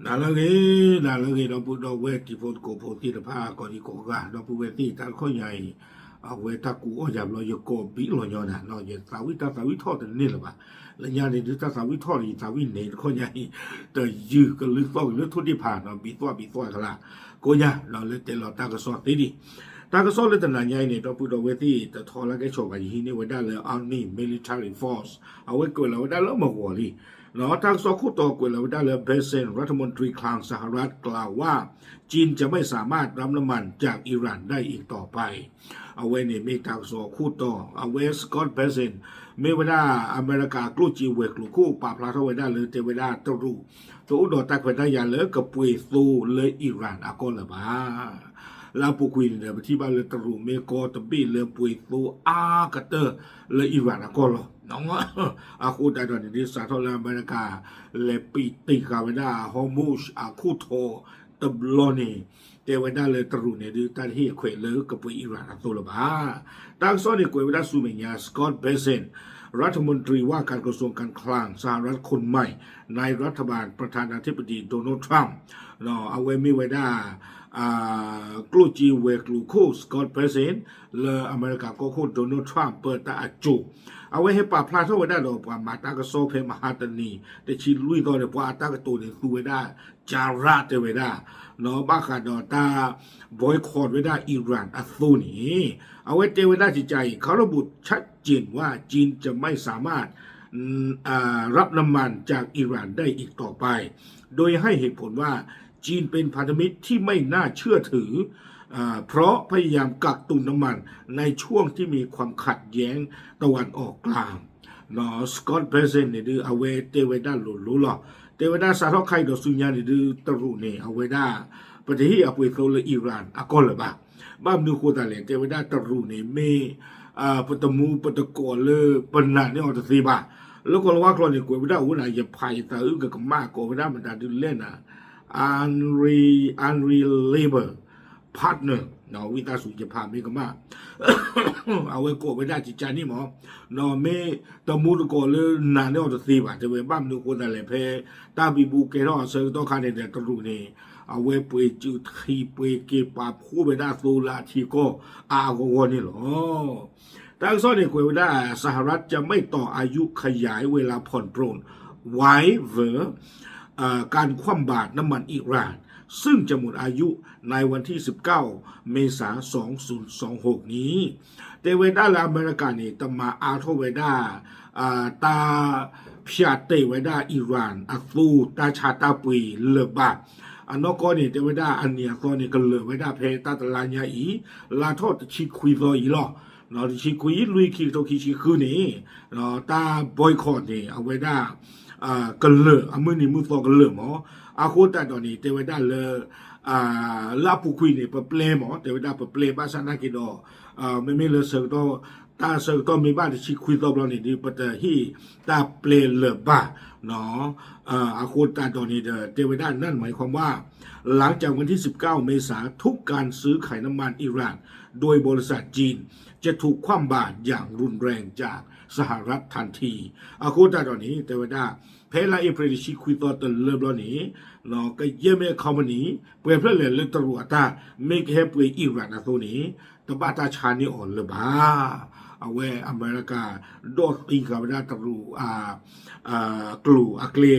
တၢ်လၢအဂ့ၤ, တၢ်လၢအဂ့ၤ ဒီပုၢ်ဒီဝဲၢ်တံၤဖိသကိးဖိသ့ၣ်တဖၣ် ကိးဒံကိးဂၤ ဒီပုၢ်ဝဲၢ်သ့ၣ် တၢ်တခီညါအံၤ အဝဲတၢ်ကူအီၣ်ယၤဘျီ ယကိးဘံၣ်လီၤညီနၤ ယသးဝံၣ်တၢ်သးဝံၣ်ထီၣ်တန့ၢ်လၢၤဘၣ်. လၢညါန့ၣ်ဒုး တၢ်သးဝံၣ်ထီၣ်ဒီး ယသးဝံၣ်န့ၣ် တခီညါအံၤ တယုၢ်ကလုၢ်သီၣ်က့ၤလၢထိၣ်ဒ့ၣ်ဖးနီၤ ဘံၣ်သွၣ်ဘံၣ်သွၣ်ကလါ ကိးညါ လၢတဲလီၤတၢ်ကစီၣ်သ့ဒံး တၢ်ကစီၣ်လၢတနၤညါအံၤန့ၣ် ဒီပုၢ်ဒီဝဲၢ်သ့ၣ် တထီလၢကဲဆီၣ်ဘၣ် ယဟံးန့ၢ်ဝဲဒၣ်လၢ Army Military Force အဝဲကွဲးလီၤဝဲဒၣ်လၢမဂီၤလံ တၢ်ကစီၣ်ခိၣ်တီကွဲးလီၤဝဲဒၣ်လၢ Bhasan Ratmantri คลังสหรัฐกล่าวว่า จีนจะไม่สามารถรับน้ำมันจากอิหร่านได้อีกต่อไป အဝဲန့ၣ်မ့ၢ်တၢ်ကစီၣ်ခိၣ်တီ အဝဲ Scott Bessent မ့ၢ်ဝဲဒၣ်အမဲရကၤကျိၣ်စ့ဝဲၤကျိၤခိၣ် ပာ်ဖျါထီၣ်ဝဲဒၣ်လၢတဲဝဲဒၣ်တရူး တအိၣ်ဒီးတၢ်ခွဲးတၢ်ယာ်လၢကပှ့ၤသိလၢ Iran အကီၢ်လၢၤဘၣ်. လၢအပူၤကွံာ်န့ၣ်ဒီး ပထံၣ်ဘၣ်လၢတရူးမ့ၢ်ကီၢ်တဘ့ၣ်လၢပှ့ၤသိအါကတၢၢ်လၢ Iran အကီၢ်လီၤ. အဃိသတးဒီးန့ၣ်ဒုး စးထီၣ်လၢအမဲရကၤ လဲၤပံးတံာ်ဃာ်ဝဲဒၣ် Hormuz အခိၣ်ထီတဘျီန့ၣ် တဲဝဲဒၣ်လၢတရူးန့ၣ်ဒုး တၢ်တဟ့ၣ်အခွဲးလၢကပှ့ၤ Iran အသိလၢၤဘၣ်. တၢ်ကစီၣ်န့ၣ်ကွဲးဝဲဒၣ်ဆူမဲာ်ညါ Scott Bessent, Ratmantri ว่าการกระทรวงการคลังสหรัฐคนใหม่ในรัฐบาลประธานาธิบดีโดนัลด์ทรัมป์ အဝဲမ့ၢ်ဝဲဒၣ် ကျိၣ်စ့ဝဲၤကျိၤခိၣ် Scott Bessent လၢအမဲရကၤကီၢ်ခိၣ် Donald Trump ပၢတၢ်အစိၤ အဝဲဟဲပာ်ဖျါထီၣ်ဝဲဒၣ်ဒီးပှၤမၤတၢ်ကစီၣ်ဖဲမဟါတနံၤ တဆံလွံၢ်သီန့ၣ် ပှၤအတၢ်ကတိၤန့ၣ် သူဝဲဒၣ် ကၠါရၣ်တဲဝဲဒၣ် ဘၣ်ဃးဒီးတ�ၢ် boycott ဝဲဒၣ် Iran အသိန့ၣ် အဝဲတဲဝဲဒၣ်ကကါအံၤ เขาระบุชัดเจนว่าจีนจะไม่สามารถ รับน้ำมันจากอิหร่านได้อีกต่อไป โดยให้เหตุผลว่าจีนเป็นพันธมิตรที่ไม่น่าเชื่อถือ เพราะพยายามกักตุนน้ำมันในช่วงที่มีความขัดแย้งตะวันออกกลาง Scott Bessent န့ၣ်ဒုး အဝဲတဲဝဲဒၣ်လိၤလိၤလီၤ. တဲဝဲဒၣ်စးထီၣ်ခါအံၤဒီးဆူညါန့ၣ်ဒုး တရူးန့ၣ် အဝဲဒၣ် ပတဟ့ၣ်အပှ့ၤသိလၢ Iran အကီၢ်လၢၤဘၣ်. ဘၣ်မနုၤဃိသတးလဲၣ် တဲဝဲဒၣ်တရူးန့ၣ် မ့ၢ် ပတမူပတကိးလၢပနာ်န့ၢ်အီၤတသ့ဘၣ်. လၢကီၢ်လၤဝါကျိာ်န့ၣ် ကွဲးဝဲဒၣ်အိၣ်နၤ ယဖးယသးအုးကကမၣ်ကိးဝဲဒၣ်မတၤဒုးလဲၣ်နၤ unre-, unreliable partner ဝံသးစူၤယဖးမ့ၢ်ကမၣ် အဝဲကိးဝဲဒၣ်ကကါန့ၣ်မး မ့ၢ်တမူတကိးလၢနာ်န့ၢ်အီၤတသ့ဘၣ် တဲဝဲ ဘၣ်မနုၤဃိသတးလဲၣ် ဖဲတၢ်ဘံဘူကဲထီၣ်အဆၢကတီၢ်ခါန့ၣ်ဒီး တရူးန့ၣ် အဝဲပှ့ၤစုးထံပှ့ၤက့ၤပာ်ဖှိၣ်ဝဲဒၣ်သိလၢအထံအကီၢ်အါအါဂီၢ်ဂီၢ်န့ၣ်လီၤ. တၢ်ကစီၣ်န့ၣ်ကွဲးဝဲဒၣ် สหรัฐจะไม่ต่ออายุขยายเวลาผ่อนปรน ไวเวอร์ การคว่ำบาตรน้ำมันอิหร่าน ซึ่งจะหมดอายุในวันที่สิบเก้า เมษา สองศูนย์สองหก นี้ တဲဝဲဒၣ်လၢအမဲရကၤန့ၣ် တမၤအါထီၣ်ဝဲဒၣ် တၢ်ဖၠးတဲာ်ဝဲဒၣ် Iran အသိ တၢ်ဆါတၢ်ပှ့ၤလၢၤဘၣ်. အနီၢ်ကီၢ်န့ၣ် တဲဝဲဒၣ်အနံၤအသီန့ၣ် ကလၢာ်ဝဲဒၣ်ဖဲတၢ်တလါညါအံၤ လါထီၣ်တဆံခွံသီအံၤလီၤ. တဆံခွံ လွံၢ် ခံကထိခံဆံဃုန့ၣ် တၢ် boycott န့ၣ် အဝဲဒၣ် ကလၢာ် အမုၢ်နံၤမုၢ်သီကလၢာ်မး. အဃိသတးဒီးန့ၣ် တဲဝဲဒၣ်လၢ လၢအပူၤကွံာ်န့ၣ် ပပျဲမး တဲဝဲဒၣ်ပပျဲဘၣ်ဆၣ်နာ်က့ဒီး မ့မ့ၢ်လၢဆၢကတီၢ် တၢ်ဆၢကတီၢ်မ့ၢ်ဘၣ်တဆံခွံသီဘျီန့ၣ်ဒုး ပတဟ့ၣ်တၢ်ပျဲလၢၤဘၣ်. အဃိသတးဒီးန့ၣ်ဒီး တဲဝဲဒၣ် นั่นหมายความว่า หลังจากวันที่สิบเก้า เมษา ทุกการซื้อขายน้ำมันอิหร่าน โดยบริษัทจีน จะถูกคว่ำบาตรอย่างรุนแรงจากสหรัฐทันที အဃိသတးဒီးန့ၣ် တဲဝဲဒၣ် ဖဲလါအ့ဖြ့ၣ်တဆံခွံသီတလၢဘျီန့ၣ် ကယဲၢ်မ့ၢ် company ပှဲၤဖျၢၣ်လဲၣ်လၢတရူးအတၢ် မ့ၢ်ကဟဲပှ့ၤ Iran အသိန့ၣ် တဘၣ်တၢ်ဆါန့ၢ်အီၤလၢၤဘၣ်. အဝဲအမဲရကၤ ဒီးသံဃာ်ဝဲဒၣ်တရူး ကျိၤအကျဲ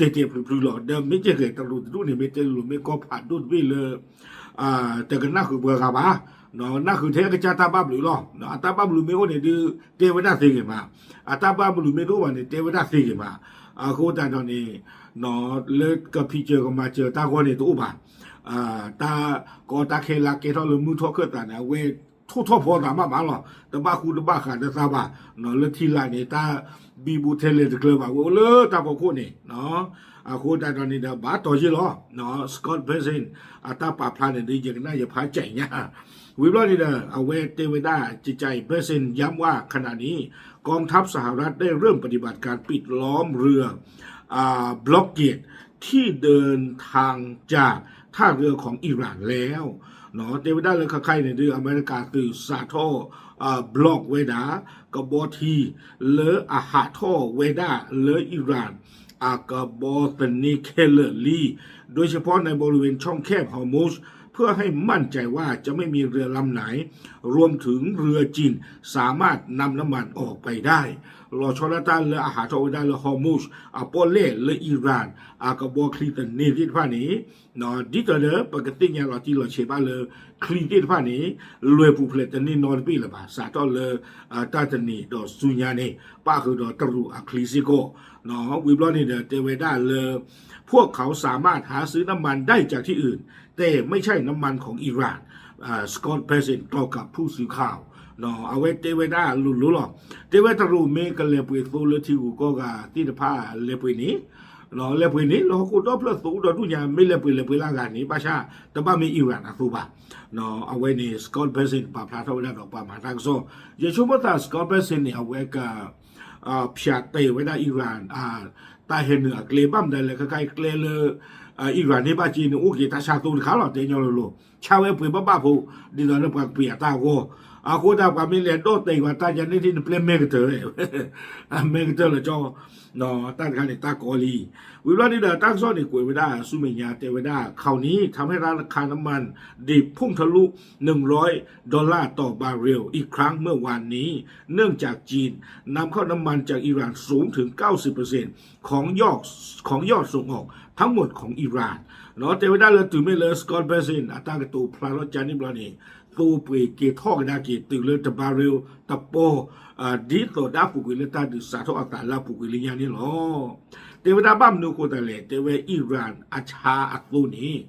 သံသံတဲာ်တဲာ်ဖျုးဖျုးလီၤ. ဒီးမ့ၢ်ကဲကဲတရူးတဒူၣ်န့ၣ် မ့ၢ်တဲလိၤလိၤ မ့ၢ်ကီၢ်ဖးဒိၣ်တဘ့ၣ်လၢ တကနၣ်ဃုာ်ပှၤဂၤဘၣ်. နၢ်ဃုာ်ထဲအကစၢ်တၢ်ဘၣ်ဘျုးလီၤ. အတၢ်ဘၣ်ဘျုးမ့ၢ်အိၣ်န့ၣ်ဒုး တဲဝဲဒၣ်သ့ဂ့ၤမး. အတၢ်ဘၣ်ဘျုးမ့ၢ်တအိၣ်ဘၣ်န့ၣ် တဲဝဲဒၣ်သ့ဂ့ၤမး. အဃိသတးဒီးန့ၣ် လၢကဖံးစၢၤကမၤစၢၤတၢ်ဂီၢ်န့ၣ်တအိၣ်ဘၣ်. တၢ်ကီတၢ်ခဲလၢကဲထီၣ်လၢမုၢ်ထီၣ်ခၢၣ်သးန့ၣ် အဝဲထိၣ်ထီၣ်ဖီသးမးမးလီၤ. တဘၣ်ဃူတဘၣ်ဃးဒီးသးဘၣ်. လၢထံလာ်န့ၣ် တၢ်ဘံဘူထဲလဲၣ်တကျၢၤဘၣ် ဝဲအိၣ်လၢတၢ်ဖီခိၣ်န့ၣ် အဃိသတးဒီးန့ၣ်ဒီး ဘၣ်တီၤယ့ၢ်လီၤ. Scott Bessent အတၢ်ပာ်ဖျါန့ၣ်ဒီး ယကနၣ်ယဖးကၠဲးညါ ဝံၤဘျီန့ၣ်ဒီး အဝဲတဲဝဲဒၣ် ကကါအံၤ Bessent ย้ำว่าขณะนี้ กองทัพสหรัฐได้เริ่มปฏิบัติการปิดล้อมเรือ อ่า blockade ที่เดินทางจากท่าเรือของอิหร่านแล้ว တဲဝဲဒၣ်လၢခဲခါအံၤန့ၣ်ဒီး အမဲရကၤသုးစးထီၣ် block ဝဲဒၣ် ကဘီထံ လၢအဟးထီၣ်ဝဲဒၣ်လၢ Iran အကဘီသန့ခဲလၢာ်လံ โดยเฉพาะในบริเวณช่องแคบฮอร์มุซ เพื่อให้มั่นใจว่าจะไม่มีเรือลำไหน รวมถึงเรือจีน สามารถนำน้ำมันออกไปได้ လီၤဆီဒၣ်တၢ်လၢအဟးထီၣ်ဝဲဒၣ်လၢ Hormuz အပီၣ်လဲၣ်လၢ Iran အကဘီချံသန့သ့ၣ်တဖၣ်န့ၣ် ဒ်သိးဒီး ပကသ့ၣ်ညါလီၤတံၢ်လီၤဆဲးဘၣ်လၢ ချံသ့ၣ်တဖၣ်န့ၣ် လွဲၢ်ပူၤဖျဲးတန့ၢ်နီတဘ့ၣ်လၢၤဘၣ် စးထီၣ်လၢ တၢ်တနံၤဒီးဆူညါန့ၣ် ပၣ်ဃုာ်ဒီးတရူးအချံစ့ၢ်ကီး ဝံၤဘျီန့ၣ်ဒီး တဲဝဲဒၣ်လၢ พวกเขาสามารถหาซื้อน้ำมันได้จากที่อื่น แต่ไม่ใช่น้ำมันของอิหร่าน Scott Bessent กล่าวกับผู้สื่อข่าว အဝဲတဲဝဲဒၣ်လိၤလိၤလီၤ. တဲဝဲတရူးမ့ၢ်ကလဲၤပှ့ၤသိလၢထံဂုၤကီၢ်ဂၤသ့ၣ်တဖၣ်လဲၤပှ့ၤန့ၣ် လဲၤပှ့ၤန့ၣ် လၢဟီၣ်ခိၣ်ဒီဖျၢၣ်သိဒီဒူၣ်ညါ မ့ၢ်လဲၤပှ့ၤလဲၤပှ့ၤလၢအဂၤန့ၣ် ဘၣ်ဆၣ် တဘၣ်မ့ၢ် Iran အသိးဘၣ်. အဝဲန့ၣ် Scott Bessent ပာ်ဖျါထီၣ်ဝဲဒၣ်ဒီးပာ်မၤတၢ်ကစီၣ် ယဆိကမိၣ်သး Scott Bessent န့ၣ် အဝဲက ဖျးတဲာ်ဝဲဒၣ် Iran တၢ်ဟဲနုာ်အကျဲ ဘၣ်မတၤလဲၣ် ခဲခါအံၤကျဲလၢ Iran န့ၣ်ဘၣ်က့န့ၣ် အိၣ်က့ၤတၢ်ဆါသိတခါလီၤ တဲညီလိၤလိၤ ဆါဝဲပှ့ၤဘၣ်ဘၣ်ဖိ ဒ်သိးလၢပှၤကပှ့ၤအတၢ်အဂီၢ် အဃိဒၣ်ပှၤမ့ၢ်လဲၤဒီၣ်တဲာ်ပှၤတၢ်ယါန့ၣ်ထံၣ်နပျဲမဲကတၢၢ် မဲကတၢၢ်လီၤကၠီ တၢ်တခါန့ၣ် တၢ်ကီလံ. ဝံၤဘျီဒုဒီး တၢ်ကစီၣ်န့ၣ် ကွဲးဝဲဒၣ်ဆူမဲာ်ညါ တဲဝဲဒၣ် คราวนี้ทำให้ราคาน้ำมันดิบพุ่งทะลุ หนึ่งร้อยดอลลาร์ต่อบาร์เรลอีกครั้งเมื่อวานนี้ เนื่องจากจีนนำเข้าน้ำมันจากอิหร่านสูงถึง เก้าสิบเปอร์เซ็นต์ ของยอดของยอดส่งออกทั้งหมดของอิหร่าน တဲဝဲဒၣ်လၢတုၤမ့ၢ်လၢ Scott Bessent အတၢ်ကတိၤဖျါထီၣ်ကန့ၣ်ဘျီန့ၣ် သိပှ့ၤက့ၤထီၣ်ကဒါက့ၤတုၤလၢတ barrel တပီ ဒ်သိးဒီးအပူၤကွံာ်လၢတၢ်ဒုးစးထီၣ်အသးလၢအပူၤကွံာ်လၢညါန့ၣ်လီၤ. တဲဝဲဒၣ်ဘၣ်မနုၤအဃိသတးလဲၣ် တဲဝဲ Iran အဆါအသိန့ၣ်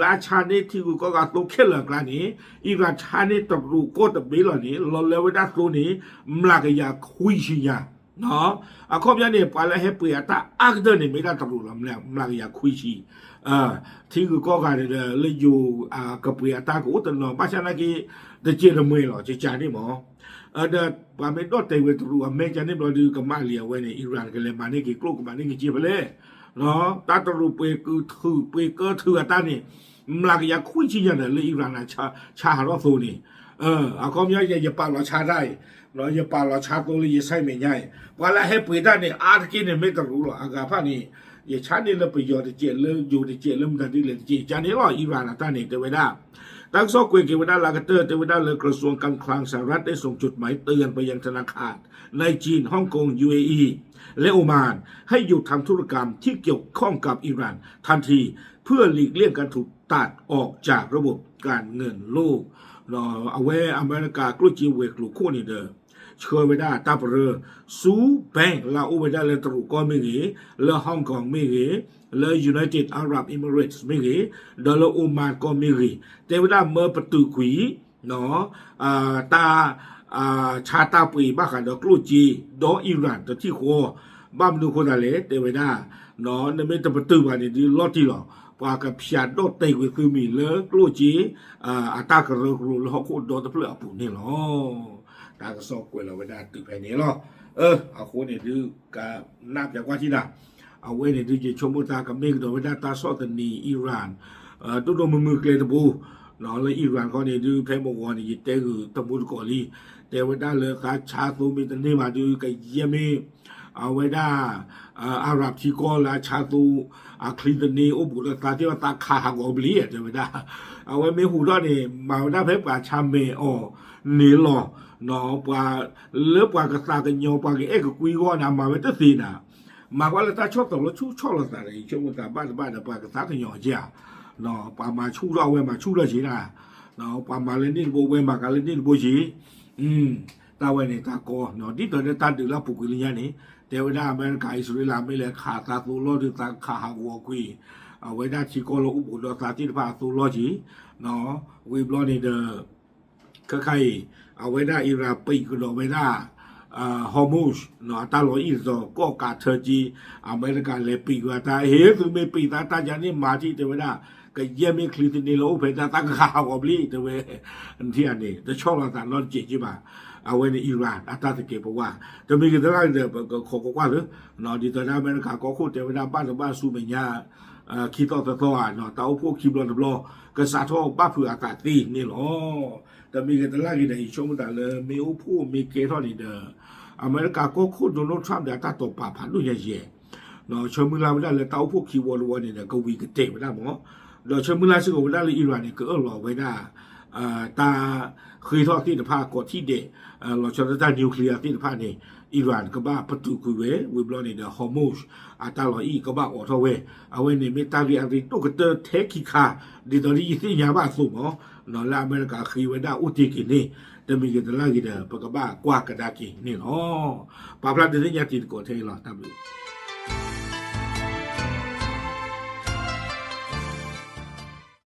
လၢအဆါန့ၢ်ထံဂုၤကီၢ်ဂၤသိခဲလၢာ်အကျါန့ၣ် Iran ဆါန့ၢ်တရူးကီၢ်တဘ့ၣ်လီၤန့ၣ် လီၤလၢဝဲဒၣ်သိန့ၣ် မျးကယၤခွံဆံညါ အခီပညီန့ၣ် ပှၤလၢဟဲပှ့ၤအတၢ်အါကတၢၢ်န့ၣ် မ့ၢ်ဒၣ်တရူးလီၤ မျးကယၤခွံဆံ ထံဂုၤကီၢ်ဂၤန့ၣ်ဒီး လၢယိၤကပှ့ၤအတၢ်ကအိၣ်တနီၤ ဘၣ်ဆၣ်နာ်က့ တစဲးတမှဲၤလီၤ ကကန့ၣ်မး ဒီးပှၤမ့ၢ်ဒီၣ်တဲာ်ဝဲတရူးအမဲာ်ကန့ၣ်ဘျီဒုး ကမၣ်လံအဝဲန့ၣ် Iran ကလဲၤမၤန့ၢ်က့ၤကျိၣ် ကမၤန့ၢ်က့ၤစ့ဖဲလဲၣ် တၢ်တရူးပှ့ၤကုထုး ပှ့ၤကၢထုးအတၢ်န့ၣ် မျးကယၤခွံဆံညါဒီး လၢ Iran ဆါဟးထီၣ်သိန့ၣ် အခီပညီ ယပာ်လီၤဆါတၢ်အံၤ ယပာ်လီၤဆါသိလၢယဆဲးမဲာ်ညါအံၤ ပှၤလၢဟဲပှ့ၤတၢ်န့ၣ် အါတက့ၢ်န့ၣ် မ့ၢ်တရူးလီၤ အဂၤဖၣ်န့ၣ် ယဆါန့ၢ်လၢပယီၤတစဲး လၢယိၤတစဲး လၢမတၤဒ်လဲၣ်တစဲး ကန့ၣ်လီၤ Iran အတၢ်န့ၣ် တဲဝဲဒၣ် တၢ်ကစီၣ်ကွဲးက့ၤဝဲဒၣ်လၢအကတၢၢ် တဲဝဲဒၣ်လၢ กระทรวงการคลังสหรัฐ ได้ส่งจดหมายเตือนไปยังธนาคารในจีน ฮ่องกง ยูเออี และโอมาน ให้หยุดทำธุรกรรมที่เกี่ยวข้องกับอิหร่านทันที เพื่อหลีกเลี่ยงการถูกตัดออกจากระบบการเงินโลก အဝဲအမဲရကၤကျိၣ်စ့ဝဲၤကျိၤခိၣ်န့ၣ်ဒီး ဆှၢဝဲဒၣ်တၢ်ပရၢ ဆူ bank လၢအအိၣ်ဝဲဒၣ်လၢတရူးကီၢ်မ့ၢ်ဂ့ၤ, လၢ Hong Kong မ့ၢ်ဂ့ၤ, လၢ United Arab Emirates မ့ၢ်ဂ့ၤ, ဒီးလၢ Oman ကီၢ်မ့ၢ်ဂ့ၤ, တဲဝဲဒၣ်မၢပတုာ်ကွံာ် တၢ် ဆါတၢ်ပှ့ၤဘၣ်ဃးဒီးကျိၣ်စ့ ဒီး Iran တထံၣ်ဃီ, ဘၣ်မနုၤအဃိသတးလဲၣ် တဲဝဲဒၣ် နမ့ၢ်တပတုာ်ဘၣ်န့ၣ်ဒုးလီၤတံၢ်လီၤ, ပှၤကဖျးဒီၣ်တဲာ်ကွံာ်သုမံၤလၢကျိၣ်စ့ အတၢ်ကရၢကရိလၢဟီၣ်ခိၣ်ဒီတဖျၢၣ်အပူၤန့ၣ်လီၤ. တၢ်ကစီၣ်ကွဲးလီၤဝဲဒၣ်တုၤဖဲန့ၣ်လီၤ. အဃိန့ၣ်ဒုး ကနၢ်ပၢၢ်ကွၢ်ထံၣ်နၤ, အဝဲန့ၣ်ဒုး ယဆိကမိၣ်သးကမ့ၢ်ကဒီးဝဲဒၣ်တၢ်ဆီၣ်သနံး Iran ဒိၣ်ဒိၣ်မုၢ်မုၢ်ကျဲတဘိ, လၢ Iran ခီန့ၣ်ဒုး ဖဲမုၢ်ဂီၤန့ၣ် ယတဲဂုာ်တမူတကိးလံ, တဲဝဲဒၣ်လၢသးဆါသိမ့ၢ်တန့ၢ်ဘၣ်ဒုး ကယဲၢ်မ့ၢ် အဝဲဒၣ် Arab ထံကီၢ်လၢအဆါသိ အချံသန့အိၣ်ဘူးဒီးသးသ့ၣ်ဝဲသးခးဟးဂီၤဘျံၤ တဲဝဲဒၣ်, အဝဲမ့ၢ်ဟူးထီၣ်န့ၣ် မၤဝဲဒၣ်ဖဲပှၤဆါမဲာ်အီၤန့ၣ်လီၤ. ပှၤ လၢပှၤကသးကညီၤ ပှၤကအဲၣ်ကကွံအဂီၢ်န့ၣ် အမၤဝဲတသ့နၤ, မၤကွၢ်လၢတၢ်ဆီၣ်သီလၢဆူၣ်ဆီၣ်လီၤသးဒီး ယဆိကမိၣ်သးဘၣ်တဘၣ်ဒီး ပှၤကသးကညီၤကဲဧါ, ပှၤမၤဆူၣ်ထီၣ်အဝဲမၤဆူၣ်ထီၣ်က့ၤနၤ, ပှၤမၤလၢန့ၣ်တဘိ ဝဲမၤကလၢန့ၣ်တဘိက့ၤ တၢ်ဝဲန့ၣ်တၢ်ကီ ဒ်သိးလၢတၢ်ဒုးလၢအပူၤကွံာ်လၢညါန့ၣ် တဲဝဲဒၣ်အမဲရကၤ အံၣ်စရ့လး မ့ၢ်လဲၤခးသးသိလီၢ်ဒုး သးကခးဟးဂီၤကွံာ် အဝဲဒၣ်ထံကီၢ်လၢအိၣ်ဘူးဒီးသးသ့ၣ်တဖၣ်အသိလီၢ်က့ၤ ဝံၤဘျီန့ၣ်ဒီး ခဲခါအံၤ အဝဲဒၣ် Iran ပံးကဒီးဝဲဒၣ် Hormuz အတၢ်လီၤအံၣ်တတီၤ ကီၢ်ကးထၢက့ၤ အမဲရကၤလဲၤပံးဝဲတၢ် ဟ့ၣ်သုမ့ၢ်ပံးသးတၢ်ယါန့ၣ် မၤထံၣ်တဲဝဲဒၣ် ကယဲၢ်မ့ၢ်ချံသန့လၢအိၣ်ဖဲဒၣ် သးကခးဟးဂီၤဘျံၤ တဲဝဲ ထံၣ်ဧါန့ၣ် တဆီၣ်လီၤသးနီတစဲးက့ၤဘၣ်. အဝဲန့ၣ် Iran အတၢ်သကဲးပဝး တမံၤဂ့ၤတလၢ်ဂ့ၤဒီး ပကခိးကွၢ်ကွၢ်သု ဒ်သိးဒၣ်အမဲရကၤကီၢ်ခိၣ်တဲဝဲဒၣ်ဘၣ်တဘၣ်ဆူမဲာ်ညါ ခံသီသၢသီဧါ တၢ်အိၣ်ဖှိၣ်ခံဘျီတဘျီ ကစးထီၣ်ဘၣ်ဖုးအသးသ့န့ၣ်လီၤ. တမံၤဂ့ၤတလၢ်ဂ့ၤဒီး ယဆိကမိၣ်သးလၢမ့ၢ်အိၣ်ဖှိၣ်မ့ၢ်ကဲထီၣ်န့ၣ်ဒီး အမဲရကၤကီၢ်ခိၣ် Donald Trump ဒီးအတၢ်တိာ်ပာ်ဖးဒိၣ်ညါယဲၢ် ဆၢမုၢ်လၢ်ဝဲဒၣ်လၢတၢ်အိၣ်ဖှိၣ်ခံဝီတဝီန့ၣ်ဒီး ကဝံၤကတဲာ်ဝဲဒၣ်မး, ဒီးဆၢမုၢ်လၢ်စ့ၢ်ကီးဝဲဒၣ်လၢ Iran န့ၣ် ကအၢၣ်လီၤဝဲဒၣ် တၢ်ဃ့ထီၣ်သ့ၣ်တဖၣ်ကိးထံၣ်ဒဲး, လီၤဆီဒၣ်တၢ် nuclear သ့ၣ်တဖၣ်န့ၣ် Iran ကဘၣ်ပတုာ်ကွံာ်ဝဲ, ဝံၤဘျီန့ၣ်ဒီး Hormuz အတၢ်လီၤအံၤကဘၣ်အိးထီၣ်ဝဲ, အဝဲန့ၣ်မ့ၢ်တၢ်ဂ့ၢ်အရ့ဒိၣ်ကတၢၢ်ထဲခံခါ, ဒ်သိးလၢယသ့ၣ်ညါဘၣ်အသိးမး, လၢအမဲရကၤဃ့ဝဲဒၣ်အိၣ်တ့ၢ်က့ၤန့ၣ် တမံၤဂ့ၤတလၢ်ဂ့ၤဒီး ပကဘၣ်ကွၢ်ကဒါက့ၤန့ၣ်လီၤ. ပာ်ဖျါဒုးသ့ၣ်ညါတံၤသကိးထဲအံၤလီၤ. တၢ်ဘျုး